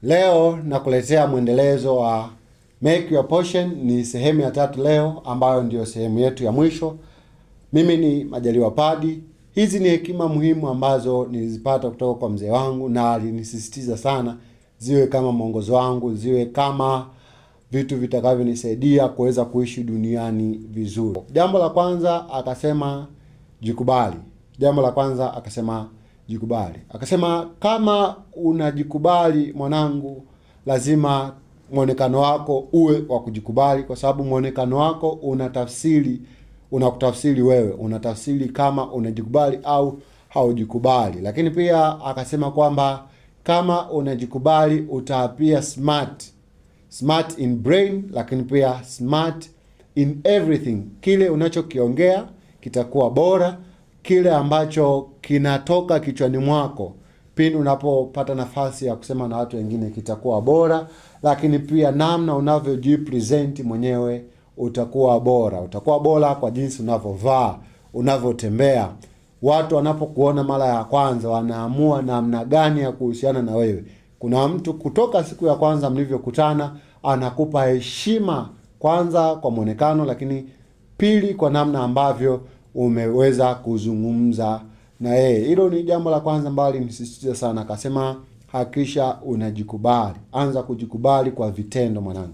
Leo nakuletea mwendelezo wa Make Your Portion, ni sehemu ya 3 leo ambayo ndio sehemu yetu ya mwisho. Mimi ni Majaliwa Padi. Hizi ni hekima muhimu ambazo nilizipata kutoka kwa mzee wangu na alinisisitiza sana ziwe kama mwongozo wangu, ziwe kama vitu vitakavyonisaidia kuweza kuishi duniani vizuri. Jambo la kwanza akasema jikubali. Jambo la kwanza akasema jikubali. Akasema kama unajikubali mwanangu, lazima muonekano wako uwe wa kujikubali, kwa sababu muonekano wako unatafsiri, unakutafsiri wewe, unatafsiri kama unajikubali au haujikubali. Lakini pia akasema kwamba kama unajikubali utaapia smart. Smart in brain, lakini pia smart in everything. Kile unachokiongea kitakuwa bora, kile ambacho kinatoka kichwani mwako pindi unapopata nafasi ya kusema na watu wengine kitakuwa bora, lakini pia namna unavyojipresent mwenyewe utakuwa bora. Utakuwa bora kwa jinsi unavyovaa, unavyotembea. Watu wanapokuona mara ya kwanza wanaamua namna gani ya kuhusiana na wewe. Kuna mtu kutoka siku ya kwanza mlivyokutana anakupa heshima, kwanza kwa muonekano, lakini pili kwa namna ambavyo umeweza kuzungumza na yeye. Hilo ni jambo la kwanza ambalo alinisisitiza sana. Akasema hakikisha unajikubali. Anza kujikubali kwa vitendo mwanangu.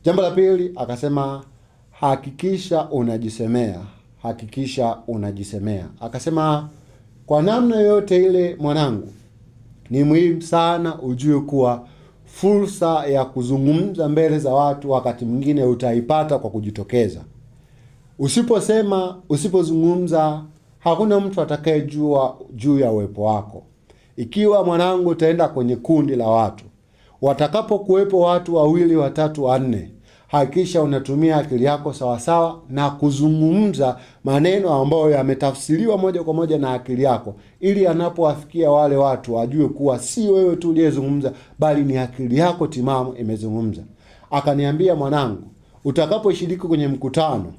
Jambo la pili akasema hakikisha unajisemea. Hakikisha unajisemea. Akasema kwa namna yoyote ile mwanangu, ni muhimu sana ujue kuwa fursa ya kuzungumza mbele za watu wakati mwingine utaipata kwa kujitokeza. Usiposema, usipozungumza, hakuna mtu atakayejua juu ya uwepo wako. Ikiwa mwanangu utaenda kwenye kundi la watu, watakapokuwepo watu 2, 3, 4, hakikisha unatumia akili yako sawasawa na kuzungumza maneno ambayo yametafsiriwa moja kwa moja na akili yako, ili anapowafikia wale watu wajue kuwa si wewe tu uliyezungumza, bali ni akili yako timamu imezungumza. Akaniambia mwanangu, utakaposhiriki kwenye mkutano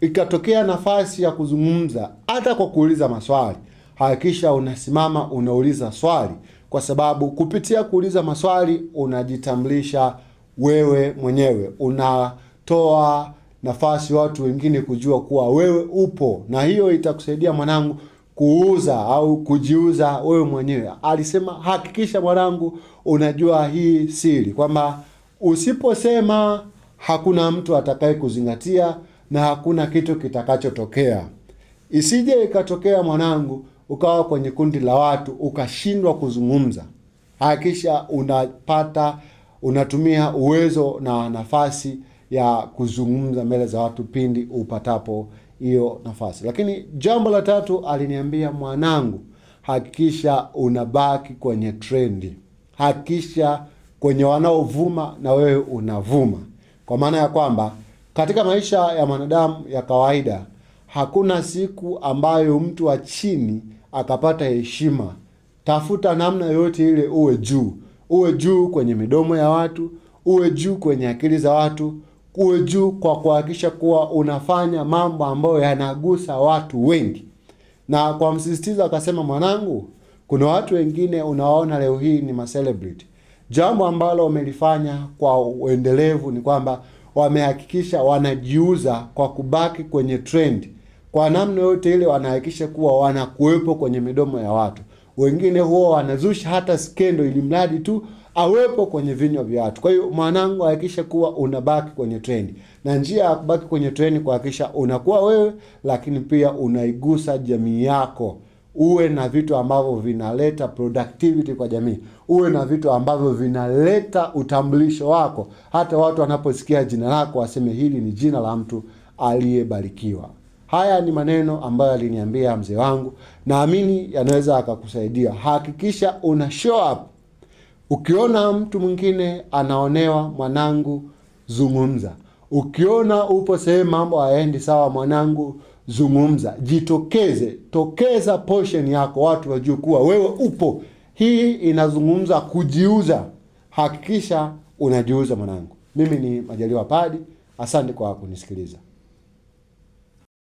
ikatokea nafasi ya kuzungumza, hata kwa kuuliza maswali, hakikisha unasimama unauliza swali, kwa sababu kupitia kuuliza maswali unajitambulisha wewe mwenyewe, unatoa nafasi watu wengine kujua kuwa wewe upo, na hiyo itakusaidia mwanangu kuuza au kujiuza wewe mwenyewe. Alisema hakikisha mwanangu unajua hii siri, kwamba usiposema hakuna mtu atakaye kuzingatia na hakuna kitu kitakachotokea. Isije ikatokea mwanangu ukawa kwenye kundi la watu ukashindwa kuzungumza. Hakikisha unatumia uwezo na nafasi ya kuzungumza mbele za watu pindi upatapo hiyo nafasi. Lakini jambo la tatu aliniambia mwanangu, hakikisha unabaki kwenye trendi. Hakikisha kwenye wanaovuma na wewe unavuma. Kwa maana ya kwamba katika maisha ya mwanadamu ya kawaida hakuna siku ambayo mtu wa chini akapata heshima. Tafuta namna yoyote ile uwe juu. Uwe juu kwenye midomo ya watu, uwe juu kwenye akili za watu, uwe juu kwa kuhakikisha kuwa unafanya mambo ambayo yanagusa watu wengi. Na kwa msisitizo akasema mwanangu, kuna watu wengine unaona leo hii ni ma-celebrity. Jambo ambalo wamelifanya kwa uendelevu ni kwamba wamehakikisha wanajiuza kwa kubaki kwenye trend. Kwa namna yote ile wanahakikisha kuwa wanakuwepo kwenye midomo ya watu. Wengine huwa wanazusha hata skendo ili mradi tu awepo kwenye vinywa vya watu. Kwa hiyo mwanangu, hakikisha kuwa unabaki kwenye trend. Na njia ya kubaki kwenye trend kuhakikisha unakuwa wewe, lakini pia unaigusa jamii yako. Uwe na vitu ambavyo vinaleta productivity kwa jamii. Uwe na vitu ambavyo vinaleta utambulisho wako. Hata watu wanaposikia jina lako waseme hili ni jina la mtu aliyebarikiwa. Haya ni maneno ambayo aliniambia mzee wangu. Naamini yanaweza akakusaidia. Hakikisha una show up. Ukiona mtu mwingine anaonewa, mwanangu, zungumza. Ukiona upo sehemu mambo hayaendi sawa, mwanangu, zungumza. Jitokeze, tokeza portion yako, watu wajue kuwa wewe upo. Hii inazungumza kujiuza. Hakikisha unajiuza mwanangu. Mimi ni Majaliwa Padi, asante kwa kunisikiliza.